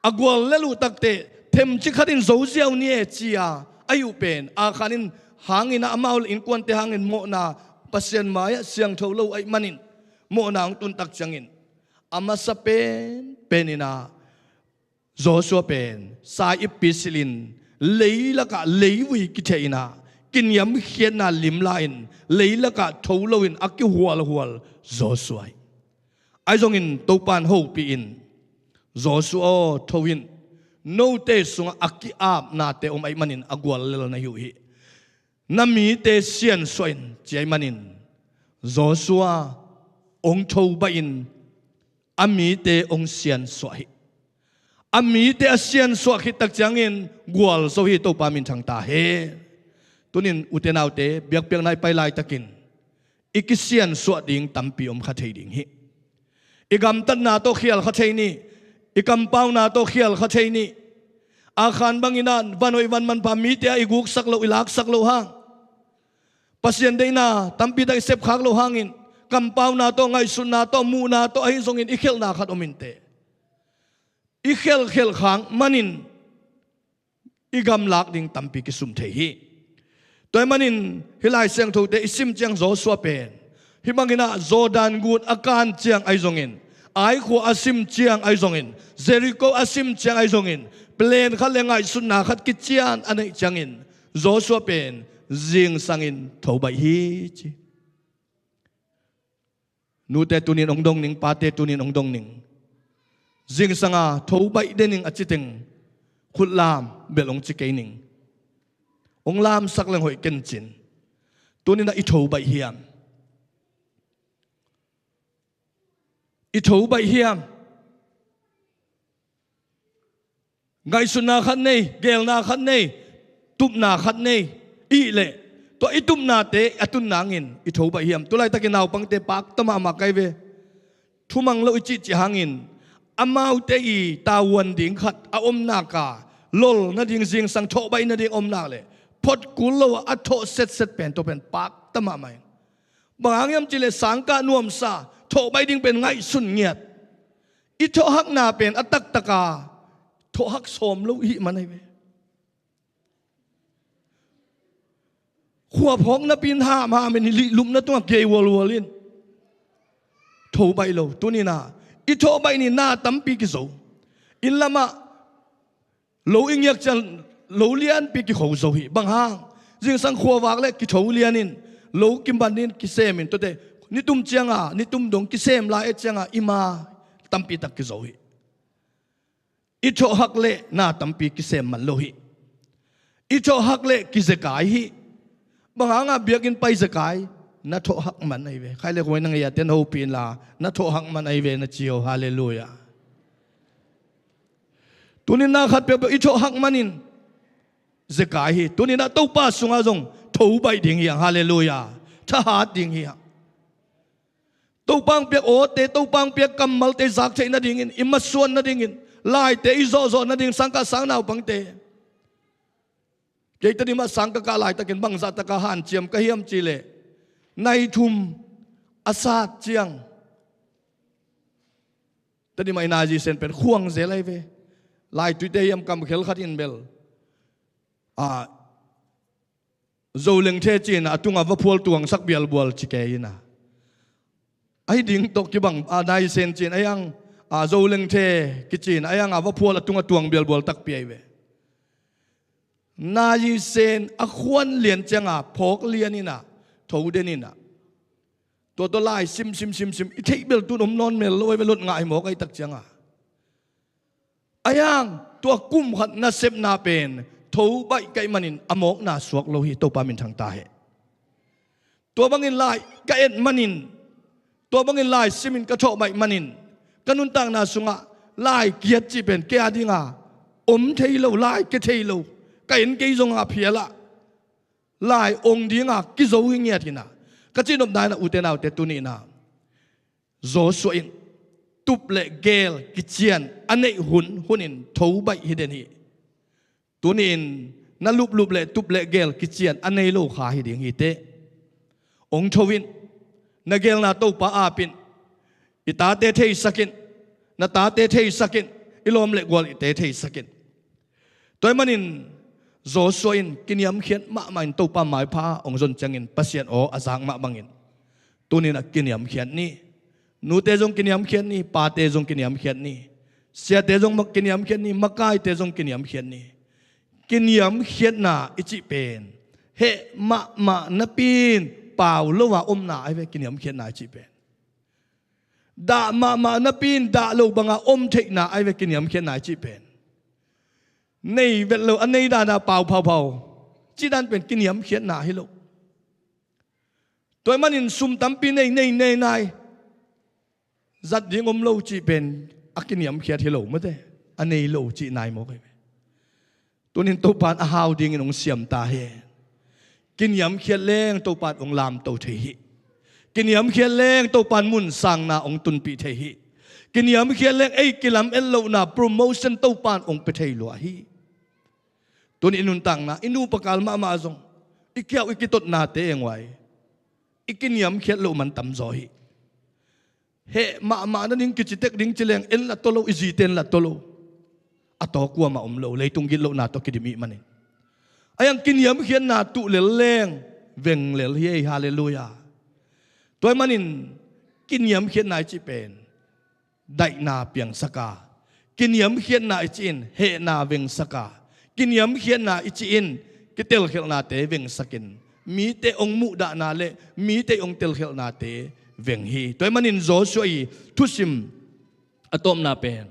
A gual lel uh takteh themcik khatin zo ziau ni e ci-a a hi uh pen Akhan in hangin ah amau le innkuante hangin mawhna, Pasian mai-ah siangtho lo ahih manin mawhna hong tun tak ciangin a masa penpen in ah Joshua pen sa-ippi silhin leilakah leivui kitheh in ah kiniamkhiatna limla-in leilakah tho loin a kihualhual Joshua hi. Ahi zongin Topa in hopih in, Joshua aw, tho in, note sungah a ki-apnate om ahih manin a gual lel na hi uh hi. Na mite siansuah in, ci ahih manin Joshua hong tho baihin a mite hong siansuah hi. A mite a siansuah khit tak ciangin gualzo hi. Topa minthang ta hen. Tunin ute naute, biakpiakna i pai laitakin i kisiansuah ding tampi om kha thei ding hi. I gamtatna tawh khial kha thei ni. I kampauna tawh khial kha thei ni. Akhan bangin ah van hoih van manpha mite ah i guksak loh, i laksak loh hang, Pasian deihna tampi tak i sepkhak loh hangin kampauna tawh, ngaihsutna tawh, muhna tawh ahi zongin i khelhna khat om inteh. I khelh khelh khak manin i gamlak ding tampi kisum thei hi. Tua ahih manin hih Lai Siangthote i sim ciang Joshua pen hih bangin ah Jordan gun a kan ciang ahi zongin, Ai khua a sim ciang ahi zongin, Jericho a sim ciang ahi zongin, plan khat le ngaihsutna khat kician a neih ciangin Joshua pen zingsangin tho baih hi ci. Nute tunin hong dong ning, pate tunin hong dong ning. Zingsanga tho baih de ning a ci teng khut lam bel hong ci kei ning. Hong lamsak leng hoih ken cin. Tunin ah i tho baih hiam? I tho baih hiam? Ngaihsutna khat nei, geelna khat nei, tupna khat nei. Ih leh tua i tupnate a tun nangin i tho baih hiam? Tulaitakin naupangte pakta mahmah kai ve. Thumang lo i cihcih hangin amaute i tavuan ding khat a om nak a, lol nading, zingsang thawh baih nading om nak leh phot kul lo a, a thawh setset pen tua pen pakta mahmah in. Bang hang hiam cih leh sangkah nuamsa, thawh baih ding pen ngaihsun ngiat. I thawhhakna pen a taktaka thawhhak sawm lo ihih man ahi ve. Khua phawk napi in hamham in, lihlupna tungah kei hualhual in tho baih lo. Tunin ah i thawh baih ni, na tampi kizo. Inn lamah lo i ngiak ciang lo lianpi kikho zo hi. Bang hang? Zingsang khua vak leh kitho lian in, lo kiman in, kisem in, tuate nitum cianga, nitum dong kisem lai et cianga i ma tampi tak kizo hi. I thawhhak leh na tampi kisem man lo hi. I thawhhak leh kizekai hi. Bang hanga biakinn pai zekai? Na thawhhak man ahi ve. Khai le khuai na ngei a ten hopih inla, na thawhhak man ahi ve na ci o. Halleluiah. Tunin na khat peuhpeuh i thawhhak manin zekai hi. Tunin ah Topa sungah zong tho baih ding hi hang. Halleluiah. Thahat ding hi hang. Topa hong piak awte, Topa hong piak kammalte zak theih nadingin, i masuan nadingin, laite i zawhzawh nading, sangkah sangnaupangte. Kei Tedim ah sang ka kah laitakin bangzah taka hanciam ka hiam cih leh, nai thum a sat ciang Tedim ah i naizisen pen khuang zel ahi ve. Laituite hiam kamkhel khat in bel, a, Zolengthe ci-in a tungah vaphual tuangsak bialbual ci kei in a, ahi ding tawh kibang, a, naizisen ci-in a hiang, a, Zolengthe kici-in a hiang a vaphual a tungah tuang bialbual takpi ahi ve. Naizisen a khuan lian cianga phawk lian in a, tho den in a, tua tawh lai sim sim sim sim, i theih bel tun om nawn mel lo ahi ve, lot ngah hi mawk ahi tak cianga. A hiang tua kum khat nasepna pen tho baih ka hih manin a mawkna suak lo hi. Topa minthang ta hen. Tua bangin lai ka et manin, tua bangin lai simin ka thawh baih manin, ka nuntakna sungah lai kiat cih pen kei a dinga om thei lo, lai kia thei lo, ka en kei zong a phial ah, lai ong dinga kizo hi ngiat hi na. Ka cihnopna in ah, ute naute, tuni in ah Joshua in tup le gel kician a neih hun hunin tho baih hi den hi. Tuni in na luplup le tup le gel kician a nei lo kha hi ding hi teh. Ong tho in, na gelna Topa ap in, i tate theisak in, na tate theisak in, i lawm le gual i te theisak in. Tua ahih manin Joshua in kiniamkhiat mahmah in Topa maipha ong zon ciangin Pasian aw a zak mah bangin tuni in ah kiniamkhiat ni. Nute zong kiniamkhiat ni, pate zong kiniamkhiat ni, siate zong kiniamkhiat ni, makaite zong kiniamkhiat ni. Kiniamkhiatna i cih pen heh mahmah napi in pau lo a omna ahi ve, kiniamkhiatna i cih pen. Dah mahmah napi in dah lo banga om theihna ahi ve, kiniamkhiatna i cih pen. Nei vet lo, a nei dana pau phauphau cih dan pen kiniamkhiatna hi lo. Tua ahih manin sum tampi nei, nei, nei nai, zat ding om lo cih pen a kiniamkhiat hi lo mate, a nei lo cih nai mawk hi ve. Tunin Topa in a hau dingin ong siam ta hen. Kiniamkhiat leng Topa in ong lamto thei hi. Kiniamkhiat leng Topa in mun sangna ong tunpih thei hi. Kiniamkhiat leng ei kilamet lohna promotion Topa in ong pia thei lua hi. Tuni i nuntakna, i nupa kal mahmah zong i kiau i kitotnate eng uai, i kiniamkhiat loh man tamzaw hi. Heh mahmah nading kici tek ding ci leng en lah tawh lo, i zite en lah tawh lo. A tawh kuamah om lo, leitung gitlohna tawh kidim i hih manin. A hiang kiniamkhiatna tuh lel leng veng lel hi ei, halleluiah. Tua ahih manin kiniamkhiatna i cih pen daihna piangsak a, kiniamkhiatna i cih in hehna vengsak a, kiniamkhiatna i cih in kitelkhialhnate vengsakin mite ong muhdahna le mite ong telkhialhnate veng hi. Tua ahih manin Joshua i thusim a tawpna pen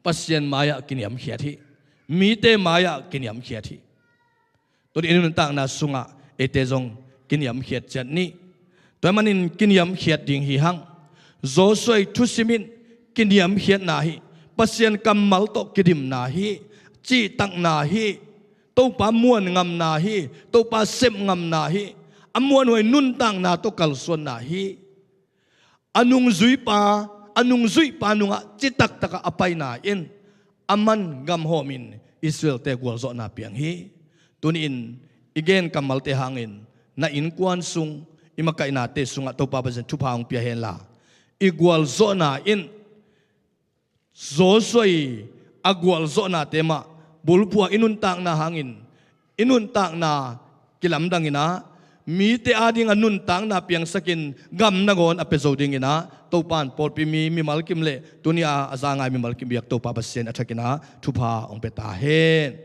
Pasian mai-ah kiniamkhiat hi. Mite mai-ah kiniamkhiat hi. Tuni i nuntakna sungah eite zong kiniamkhiat ciat ni. Tua ahih manin kiniamkhiat ding hi hang. Joshua i thusim in kiniamkhiatna hi. Pasian kammal tawh kidimna hi. Cihtakna hi. Topa muan ngamna hi. Topa sep ngamna hi. A muanhuai nuntakna tawh kalsuanna hi. A nungzuipa, a nungzuipa nungah citaktakah a paina in a man gamhawmin Israelte gualzawhna piang hi. Tuni-in i gen kammalte hangin na innkuan sung, i makaihnate sungah Topa Pasian thupha hong pia henla, i gualzawhna in Joshua i a gualzawhnate mah bulphuh a i nuntakna hangin i nuntakna kilamdang inah mite ading a nuntakna piangsakin gam nangawn a pia zo ding inah Topa in pawlpi mi, mimal kim le tuni a a za ngai mimal kim biak Topa Pasian a thakin ah thupha hong pia ta hen.